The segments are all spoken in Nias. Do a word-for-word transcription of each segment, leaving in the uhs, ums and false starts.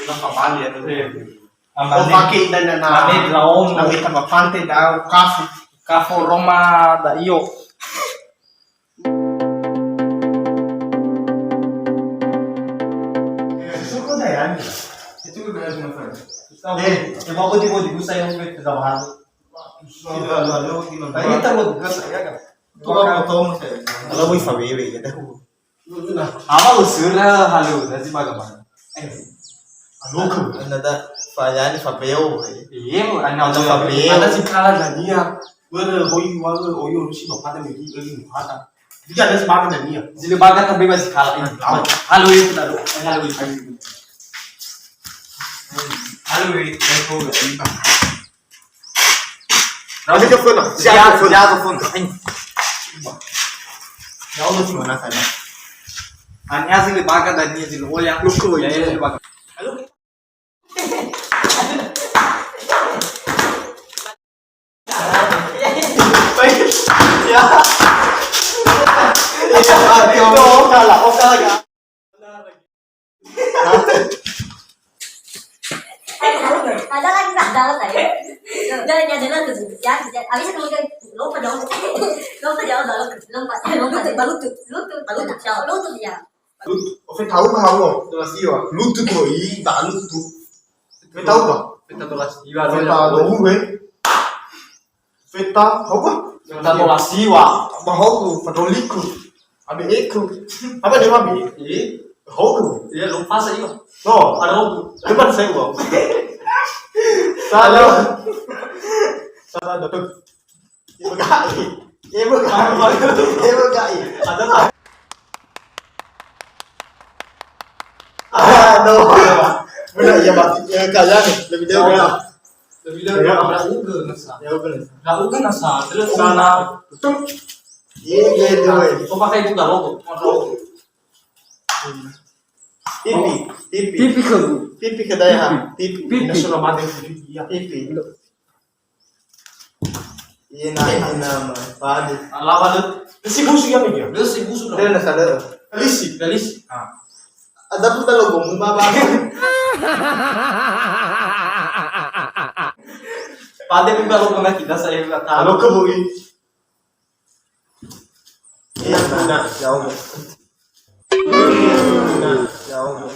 Ina fabali ya. Amane. Ofake ina na, na, mane draono. Na meta mapante dao kafu. Kafu Roma da io. Eh, eh, mau bodi-bodi, busa yang gue tidak mahal. Susah, susah, susah. Tadi tahu, susah, ya kan? Kalau mau tahu, saya. Kalau mau ifawewe, ya dah. Awa usura halu, na si baga mana? Eh, halu ke? Ana da fayani fabeo, eh. Iya, ana fabeo. Ana si kala dania. Bere hoi wa, hoi si bapada megi, beri muhata. Dia ada si baga dania. Zile baga tapi masih kala ini. Halu itu dah, halu itu. Halu itu, halu itu. Rabu ke fena? Siapa fena? Siapa fena? Ya Allah, cuma nasa ya. Hanya hasil bakat dan dia hasil oya. Lu kru ya, ya, ya. Bakat. Halo. Ya. Ya, dia oka lah, oka lah. Ada lagi, nah, dalam saya. Udah, ya, jalan tuh. Ya, ya. Habis kemudian lompat dong. Lompat jauh, lompat, lompat, lompat, lutut, lutut, lutut, ya. Lutut, ofeta hauma hauma. Lutut, oi, tak lutut. Ofeta hauma. Ofeta tola siwa. Ofeta hauma, eh. Feta, apa? Feta tola siwa. Mahau, fadoliku. Abe eku. Apa dia mabi? Iya. Hau. Iya, lupa saya. No, ada hau. Depan saya, Bang. Salah. Salah, Datuk. Ibu Gai. Ibu Gai. Ibu Gai. Ada tak? Ah, no. Benar, ya, Pak. Ya, kalian lebih jauh, ya. Lebih jauh, ya. Ragu ke nasa? Ya, oke. Ragu ke nasa? Terus sana. Betul. Iya, iya, iya. Kau pakai buka logo. Mau tahu? Pipi, pipi. Pipi ke bu? Pipi ke daya. Pipi. Pipi. Ini sudah mati, pipi. Ya. Pipi. Iya, nah, ini nama. Padi. Lawan tu. Dia si busu ya, Megi? Dia si busu. Dia nak sadar. Lisi. Dia lisi. Ah. Ada pun kalau gomu, Baba. Padi pun kalau kena kita, saya nggak tahu. Kalau kebui. Iya, nah, ya Allah. Nah, ya Allah.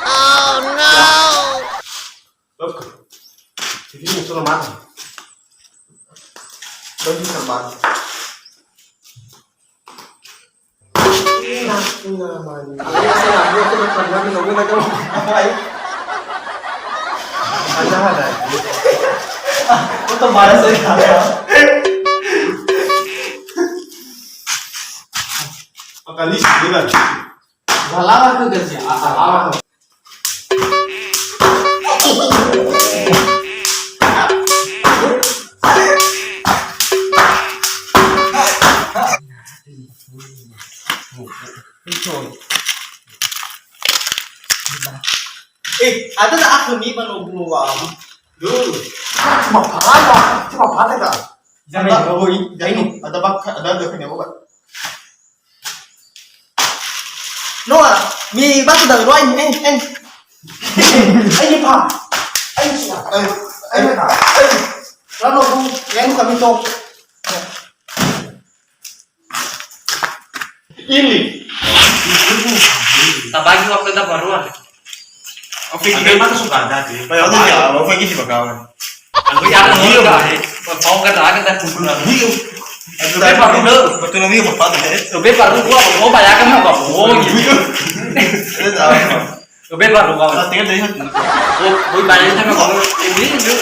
Oh, no. Oke. Jadi, musuh lemah. Bagi sama. Ina, ina, mani. Aku masih ragu, aku udah pernah minum, udah kamu. Apa, ya? Ada, ada. Aku terbahas saya. Pakai list, bukan? Salah ke kerja? Asal awak. Eh, ada tak aku ni mana bulu wa? Dulu. Cuma pada, cuma pada dah. Jangan ada, ini. Ada bak-, ada, ada kena obat. Noa, mi batu dari luar ini, eh, eh. Ayo, Pak. Ayo, Pak. Ayo, ayo, Pak. Ayo. Lalu, Bu, yang kami tahu. Ini. Tabagi waktu kita baruan. Oke, kita mah suka ada sih. Kayak apa ya? Oke, kita bakawan. Aku ya, aku iya, enggak, eh. Mau kata, aku tak kumpul lagi. Iya. Tapi baru dulu. Betul lagi, Bapak, ya. Tapi baru gua mau bayangkan apa? Oh, gitu. Iya, tahu. Tapi baru gua. Latihan dari hati. Oh, gua bayangkan apa? Ini, ini.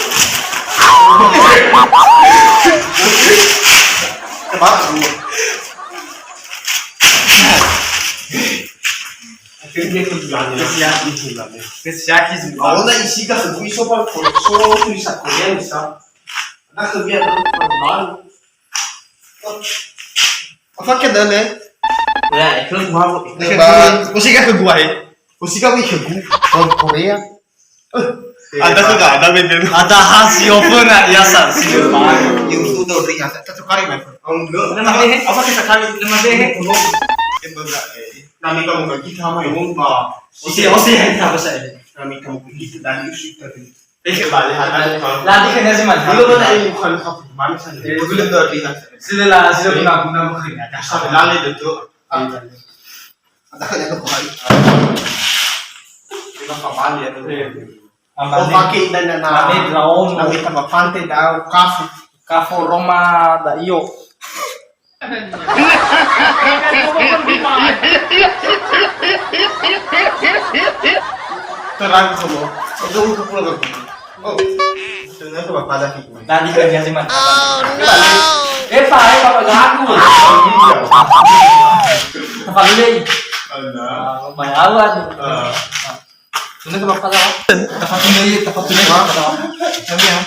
Tepat, gua. Akhirnya dia kerjanya. Kesiaki. Kesiaki sih. Awalnya isi ka sebui soal, soal tulisan Korea bisa. Nah, kerja tuh baru. Apa kedale? Ya, itu mau. Ba, usika ke gua, eh. Usika wi ke gua. Soal Korea. Ada tuh, ada band. Ada hasil pun, ya, sa, si. Yang sudah ringan, satu kali, man. Lima belas. Apa kita kali lima belas? Nami kamu ke kita mai ngomba. Osi, osi, apa saya? Nami kamu ke kita dan itu. Lagi kan ya sih, Man. Sila, sila guna-guna mungkin ada. Ada kan ya tuh. Kita kembali ya tuh. Ambane. O fake ida na, na, mane draono. Na mita mafante da'ö kafo. Kafo Roma da'io. Terang semua. Itu untuk pulang ke rumah. Oh, ternyata bapak ada di rumah. Tadi kerja sih, Man. Oh, no. Eh, Pak, eh, Bapak ganggu. Iya. Apa dulu? Ada. Ah, lumayan awal. Ah. Sudah ke bapak tahu? Tempat tinggal, tempat tinggal. Kami ya.